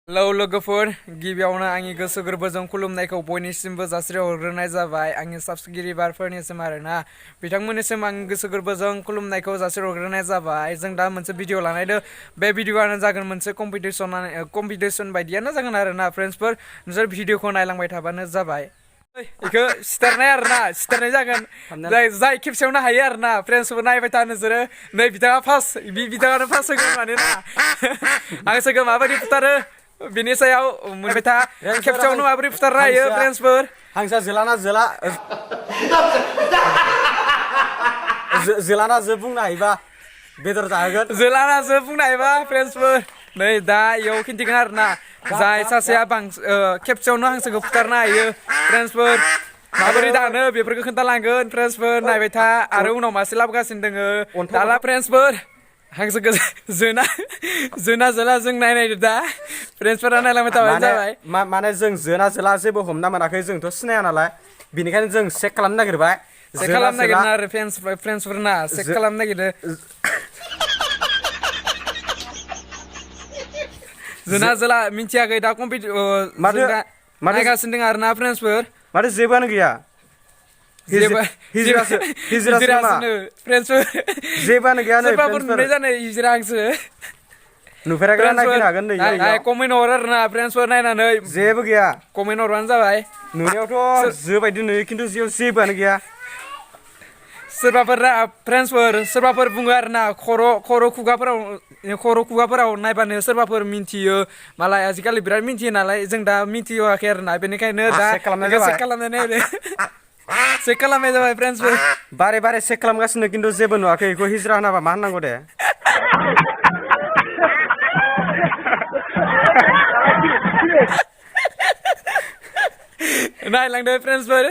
लोगोफोर गिबियावनो आंनि गोसो गोरबोजों खुलुमनायखौ बयनिसिमबो जासिहरग्रोनाय जाबाय आंनि साबस्क्राइबारफोरनिसिम आरोना बिथांमोननिसिम आं गोसो गोरबोजों खुलुमनायखौ जासिहरग्रोनाय जाबाय जों दा मोनसे भिडिअ लानायदो बे भिडिअआनो जागोन मोनसे कम्पिटिसन बायदियानो जागोन आरोना फ्रेन्ड्सफोर नोंसोर भिडिअखौ नायलांबाय थाबानो जाबाय इखो सिथारनाय आरोना सिथारनाय जागोन जाय खेबसेयावनो हायो आरोना फ्रेन्ड्सफोर नायबाय था नोंसोरो नै बिथाङा फार्स्ट बिथाङानो फार्स्ट होगोन मानोना आं सोरखौ माबायदि फुथारो बिनि सायाव मोनबाय था खेबसेयावनो माबोरै फुथारनो हायो फ्रेन्ड्सफोर हांसोआ जोलाना जोला जोलाना जो बुंनो हायोबा बेदर जाहोगोन जोलाना जो बुंनो हायोबा फ्रेन्ड्सफोर नै दा इयाव खिन्थिगोन आरोना जाय सासेया खेबसेयावनो हांसोखौ फुथारनो हायो फ्रेन्ड्सफोर माबोरै दानो बेफोरखौ खोन्थालांगोन फ्रेन्ड्सफोर नायबाय था आरो उनाव मासे लाबोगासिनो दोङो दाला फ्रेन्ड्सफोर हांसोखौ जोना जोला जों नायनायदो दा फ्रेन्ड्सफोरा नायलांबाय थाबाय जाबाय माने जों जोना जोला जेबो हमना मोनाखै जोंथ' सिनाया नालाय बेनिखायनो जों चेक खालामनो नागिरबाय चेक खालामनो नागिरदों आरो फ्रेन्ड्सफोरना चेक खालामनो नागिरदों जोना जोला मिथियाखै दा नायगासिनो दङ आरोना फ्रेन्ड्सफोर माथो जेबोआनो गैया हिजिरासोनो फ्रेन्ड्सफोर जेबोआनो गैया नै सोरबाफोर नुनाय जानाय हिजिरा हांसो नुफेराखै नायफैनो हागोन नै कमेन्ट हर आरोना फ्रेन्ड्सफोर नायनानै जेबो गैया कमेन्ट हरबानो जाबाय नुनायावथ' जो बायदि नुयो खिन्थु जेबोआनो गैया सोरबाफोर बुङो आरोना खर' खुगाफोराव नायबानो सोरबाफोर मिन्थियो मालाय आजिखालि बिराद मिन्थियो नालाय जों दा मिन्थियाखै आरोना बेनिखायनो दा चेक खालामनाय जाबाय फ्रेन्ड्सफोर बारे चेक खालामगासिनो खिन्थु जेबो नुवाखै बेखौ हिजिरा होनाबा मा होननांगौ दे नायलांदो फ्रेन्ड्सफोर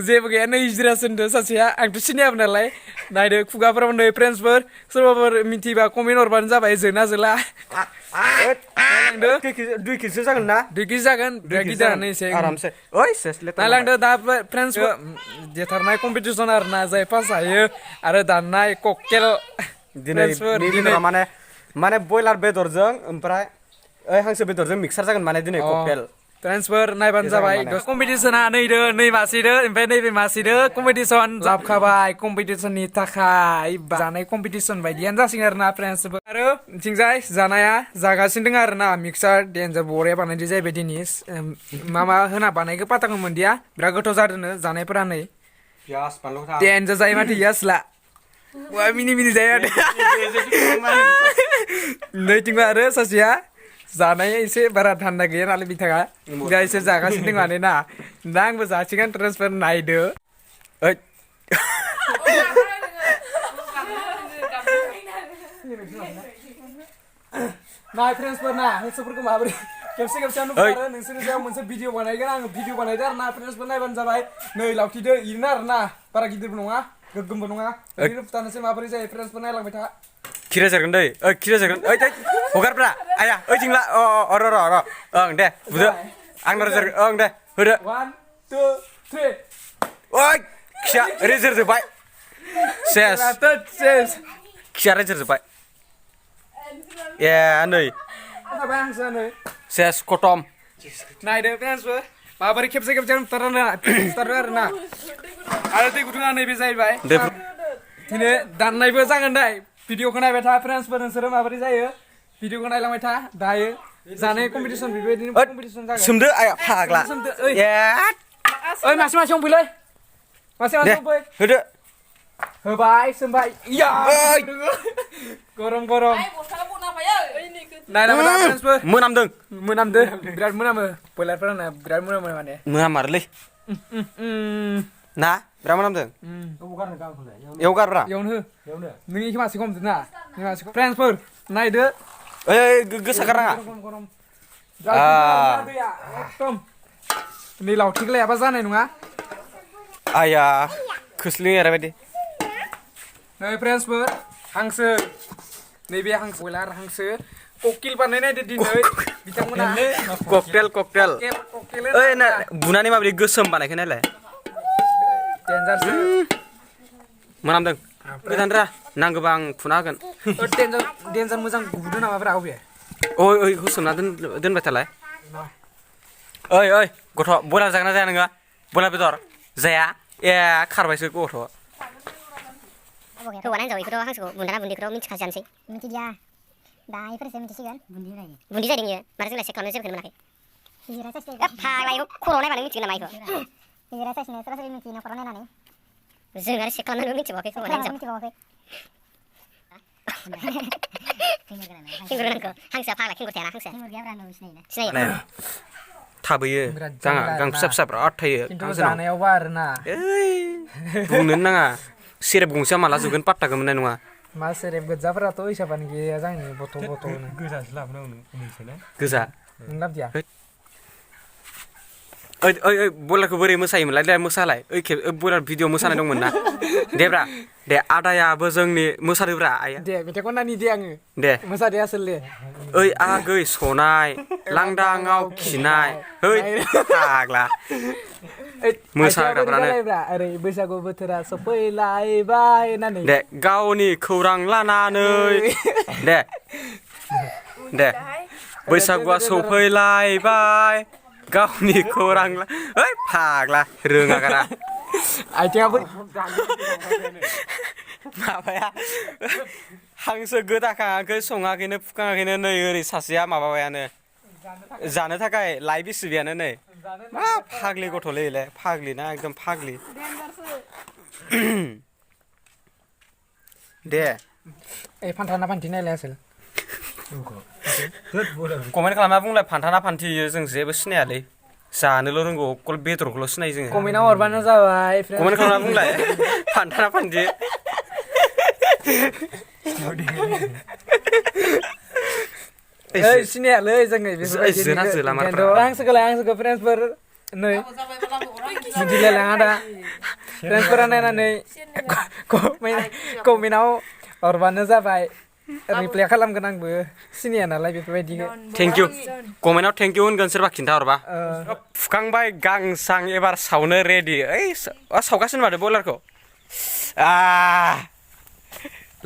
जेबो गैया नै हिजिरासो होनदो सासेया आंथ' सिनायाबो नालाय नायदो खुगाफोराव नै फ्रेन्ड्सफोर सोरबाफोर मिथिबा कमेन्ट हरबानो जाबाय जोना जोला दुइ केजि जागोन ना 2 केजि जागोन बिराद गिदिरानो एसे आरामसे नायलांदो दा फ्रेन्ड्सफोर देथारनाय कम्पिटिसन आरोना जाय फार्स्ट हायो आरो दाननाय ककटेल दिनै माने बयलार बेदरजों ओमफ्राय हांसो बेदरजों मिक्सार जागोन माने दिनै ककटेल फ्रेन्ड्सफोर नायबानो जाबाय कम्पिटिसना नै मासेदो ओमफ्राय नैबे मासेदो कम्पिटिसन जाबखाबाय कम्पिटिसननि थाखाय जानाय कम्पिटिसन बायदियानो जासिगोन आरोना फ्रेन्ड्सफोर आरो बिथिंजाय जानाया जागासिनो दङ आरोना मिक्सार डेन्जार बरिया बानायदो जाहैबाय दिनै मा होना बानायखो पाताखौ मोनदिया बिराद गोथाव जादोंनो जानायफोरा नै डेन्जार जायो माथो यासला मिनि जायो नैथिंबो आरो सासेया जानाया एसे बारा थान्दा गैया नालाय बिथाङा दा एसे जागासिनो दं माने ना दा आंबो जासिगोन ट्रेन्सफार नायदो नाय ट्रेन्सफार ना हांसोफोरखौ माबोरै खेबसेयावनो फुथारो नोंसोरनि सायाव मोनसे भिडिअ बानायगोन आङो भिडिअ बानायदो आरो ना ट्रेन्सफार नायबानो जाबाय नै लावथिदो इरनो आरो ना बारा गिदिरबो नङा गोग्गोमबो नङा ओरैनो फुथारनोसै माबोरै जायो ट्रेन्सफार नायलांबाय था खिरा जागोन दै खिरा जागोन हगारब्रा आया ओइथिंला र' ओं दे बुदो आंना रेजार ओं दे होदो 1 2 3 ओइ खिया रेजार जोब्बाय सेस खिया रेजार जोब्बाय ए नै सेस खतम नायदो फ्रेन्ड्सफोर माबोरै खेबसेयावनो फुथारो आरोना आरो दै गुदुङा नैबे जाहैबाय दिनै दाननायबो जागोन दे भिडिअखौ नायबाय था फ्रेन्ड्सफोर नोंसोरो माबोरै जायो भिडिअखौ नायलांबाय था दायो जानाय कम्पिटिसन बेबायदिनो कम्पिटिसन जागोन सोमदो आया फाग्ला ओइ मासे हमफैलै मासे हमफै होदो होबाय सोमबाय गरम नायलांबाय था फ्रेन्ड्सफोर मोनामदो बिराद मोनामो बयलारफोरानो बिराद मोनामो माने मोनामारलै ना बिराद मोनामदों एवगारब्रा एवनो नोंनि मासेखौ हमदो ना फ्रेन्ड्सफोर नायदो गोसा गारनाङा एकदम नै लावथिखौ लायाबा जानाय नङा आया खोस्लिं एरबायदि नै फ्रेन्ड्सफोर हांसो नैबे हांसो बयलार हांसो ककटेल बानायनायदो दिनै बिथांमोना ककटेल ओइ ना बुनानै माबायदि गोसोम बानायखो नायलाय डेन्जारसो मोनामदों गोदान रा नांगौबा आं फुना होगोन डेन्जार मोजां गुदो नामाब्रा अबे ओइ होसोमना दोनबाय थालाय ओइ गथ' बयलार जागोन ना जाया नोङो बयलार बेदर जाया ए खारबायसो गथ' हौवा हिनजाव बेखौथ' हांसोखौ बुन्दाना बुन्दिखौथ' मिथिखासै मिथिदिया दा इफोरसो मिथिसिगोन बुन्दि जादों इयो माथो जोंना चेक खालामनो जेबोखौनो मोनाखै फाग्लायखौ खर'आव नायबानो मिथिगोन नामा इखौ हिजिरा साइसनो सरासरि मिथियो न'खराव नायनानै जों आरो चेक खालामनानैबो मिथिबावाखै हौवा हिनजाव मिथिबावाखै खिंगुर गोनांखौ हांसोआ फाग्ला खिंगुर थायाना हांसोआ सिनायो थाबैयो गां फिसा फिसा बिराद थायो खिन्थु जानायावबा आरोना बुंनोनो नाङा सेरेब गंसेया माला जोबगोन पात्ताखौ मोननाय नङा मा सेरेब गोजाफोराथ' हिसाबानो गैया जोंनि बथल गोजासो लाबोनांगौ गोजा नों लाबदिया ओइ बयलारखौ बोरै मोसायोमोनलाय दे मोसालाय ओइ बयलार भिडिअ मोसानाय दंमोन ना देब्रा दे आदायाबो जोंनि मोसादोब्रा आइया दे मेथाइखौ नानि दे आङो दे मोसादे आसोल दे ओइ आगै सनाय लांदाङाव खिनाय ओइ फाग्ला मोसाग्राफ्रानो ओरै बैसागु बोथोरा सफैलायबाय होननानै दे गावनि खौरां लानानै दे बैसागुआ सफैलायबाय गावनि खौरां ओइ फाग्ला रोङा गारा आइथिङाबो माबाया हांसो गोदाखाङाखै सङाखैनो फुखाङाखैनो नै ओरै सासेया माबाबायानो जानो थाखाय लाइ बिसिबियानो नै मा फाग्लि गथ'लै फाग्लि ना एकदम फाग्लि दे ए फान्थाना फान्थि नायलाय आसोल कमेन्ट खालामना बुंलाय फान्थाना फान्थि जों जेबो सिनायालै जानोल' रोंगौ अकल बेदरखौल' सिनायो जोङो कमेन्टआव हरबानो जाबाय कमेन्ट खालामना बुंलाय फान्थाना फान्थि सिनायालै जोङो हांसोखौलाय फ्रेन्डसफोर नै मिथिलायलाङा दा फ्रेन्डसफोरा नायनानै कमेन्टआव हरबानो जाबाय रिप्लाइ खालामगोन आंबो सिनाया नालाय बेफोरबायदिखौ थेंक इउ कमेन्टआव थेंक इउ होनगोन सोरबा खिन्थाहरबा फुखांबाय गांसां एबार सावनो रेडि ओइ सावगासिनो माथो बयलारखौ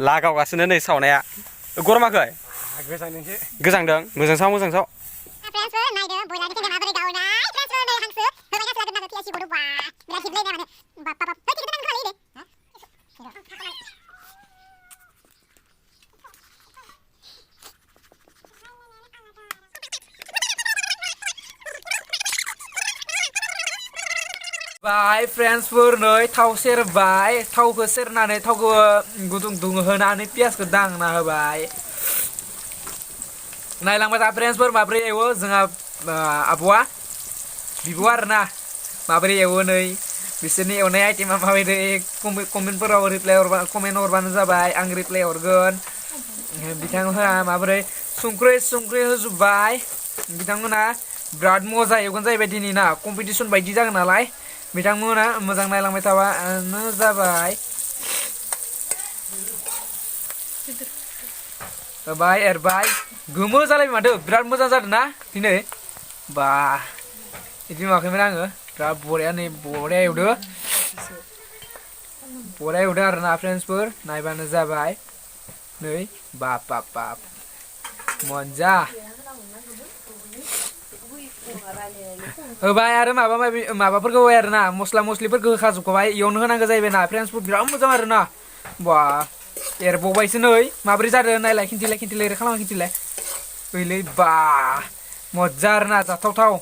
लागावगासिनो नै सावनाया गरमाखै गोजांदों मोजां साव फ्रेन्डसफोर नायदो बयलारनि केन्देल माबोरै गावनाय फ्रेन्डसफोर नै हांसो होबाय गासला दोननानै पियासि बडो बा बिराद हिटलै माने बाप बाप होय किनखौ नांगौ खालाय दे बाय फ्रेन्डसफोर नै थाव सेरबाय थावखौ सेरनानै थावखौ गुदुं दुंहोनानै पियासखौ दांना होबाय नायलांबाय था फ्रेन्डसफोर माब्रै एवो जोंहा आब'आ बिब' आरोना माब्रै एवो नै बिसोरनि एवनाय आइटेमा माबायदि कमेन्टफोराव कमेन्ट हरबानो जाबाय आं रिप्लाइ हरगोन बिथांमोनहा माबोरै संख्रि होजोब्बाय बिथांमोना बिराद मजा एवगोन जाहैबाय दिनै ना कम्पिटिसन बायदि जागोन नालाय बिथांमोना मोजां नायलांबाय थाबानो जाबाय होबाय एरबाय गोमो जालायबाय माथो बिराद मोजां जादों ना दिनै बा बिदि नुवाखैमोन आङो बिराद बरिया नै बरिया एवदो आरोना फ्रेन्डसफोर नायबानो जाबाय नै बाप मजा होबाय आरो माबाफोरखौ होबाय आरोना मस्ला मस्लिफोरखौ होखाजोबखाबाय इयावनो होनांगौ जाहैबाय ना फ्रेन्डसफोर बिराद मोजां आरोना बा एरबावबायसो नै माबोरै जादों नायलाय खिन्थिलाय खालामा खिन्थिलाय ओइलै बा मजा आरोना जाथावथाव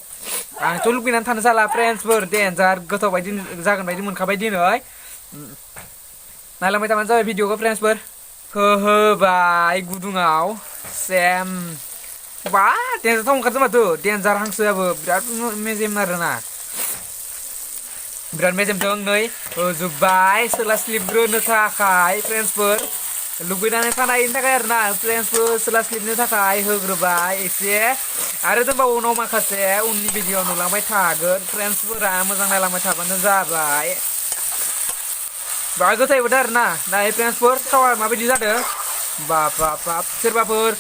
आंथ' लुगैनानै थानो जाला फ्रेन्डसफोर देन्जार गोथाव बायदि जागोन बायदि मोनखाबाय दिनै नायलांबाय थाबानो जाबाय भिडिअखौ फ्रेन्डसफोर होबाय गुदुङाव सेम बा देन्जारथाव ओंखारदों माथो देन्जार हांसोआबो बिराद मेजेम आरोना बिराद मेजेमदों नै होजोब्बाय सोला स्लिपग्रोनो थाखाय फ्रेन्डसफोर लुगैनानै थानायनि थाखाय आरोना फ्रेन्डसफोर सोला स्लिपनो थाखाय होग्रोबाय एसे आरो दंबावो उनाव माखासे उननि भिडिअ नुलांबाय थागोन फ्रेन्डसफोरा मोजां नायलांबाय थाबानो जाबाय बा गोथाव एवदों आरोना दायो फ्रेन्डसफोर थावा माबायदि जादों बाप सोरबाफोर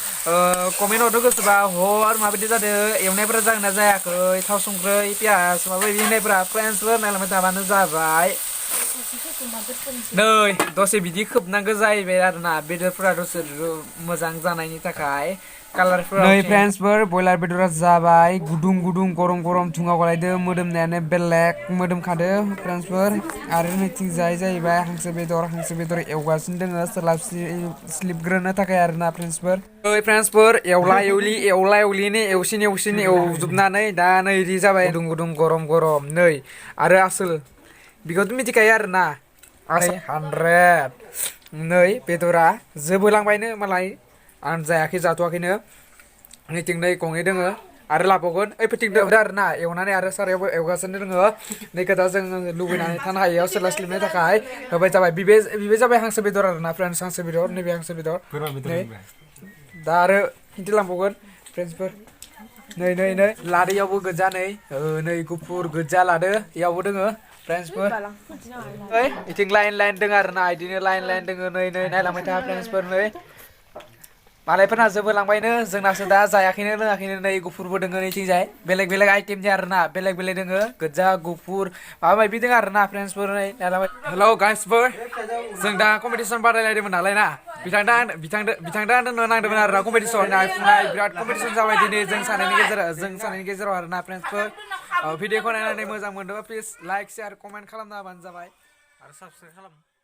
कमेन्ट हरनो गोसोबा हर माबायदि जादों एवनायफोरा जागोन ना जायाखै थाव संख्रै पियास माबायदि होनायफोरा फ्रेन्डसफोर नायलांबाय थाबानो जाबाय नै दसे बिदि खोबनांगौ जाहैबाय आरोना बेदरफोरा दसे मोजां जानायनि थाखाय कालारफोरा नै फ्रेन्ड्सफोर बयलार बेदरा जाबाय गुदुं गुदुं गरम गरम धुङा गलायदो मोदोमनायानो बेलेग मोदोमखादो फ्रेन्ड्सफोर आरो नैथिंजाय जाहैबाय हांसो बेदर एवगासिनो दोङो स्लिपग्रोनो थाखाय आरोना फ्रेन्ड्सफोर ओइ फ्रेन्ड्सफोर एवला एवलिनि एवसिन एवजोबनानै दा नै इदि जाबाय गुदुं गुदुं गरम गरम नै आरो आसोल बेखौथ' मिथिखायो आरोना 100 नै बेदरा जोबोलांबायनो मालाय आं जायाखै जाथ'वाखैनो नैथिं नै गंनै दोङो आरो लाबावगोन ओइ फैथिं दङ आरोना एवनानै आरो सारायावबो एवगासिनो दोङो नैखौ दा जों लुबैनानै थानो हायो सोरला स्लिबनो थाखाय होबाय जाबाय बिबे जाबाय हांसो बेदर आरोना फ्रेन्ड्स हांसो बेदर नैबे हांसो बेदर नै दा आरो खिन्थिलांबावगोन फ्रेन्ड्सफोर नै लादो इयावबो गोजा नै गुफुर गोजा लादो इयावबो दोङो फ्रेन्ड्सफोर ओइ इथिं लाइन दोङो आरोना इदिनो लाइन दोङो नै नायलांबाय था फ्रेन्ड्सफोर नै मालायफोरना जोबोलांबायनो जोंनासो दा जायाखैनो लोङाखैनो नै गुफुरबो दोङो नैथिंजाय बेलेग आइटेमनि आरोना बेलेग दोङो गोजा गुफुर माबा माबि दोङो आरोना फ्रेन्ड्सफोर नै नायलांबाय हेलौ गाइसफोर जों दा कम्पिटिसन बादायलायदोंमोन नालाय ना बिथांदो नांदोंमोन आरोना कम्पिटिसन फुनाय बिराद कम्पिटिसन जाबाय दिनै जों सानैनि गेजेराव आरोना फ्रेन्ड्सफोर भिडिअखौ नायनानै मोजां मोनदोंबा प्लिज लाइक शेयार कमेन्ट खालामना होबानो जाबाय आरो साबस्क्राइब खालाम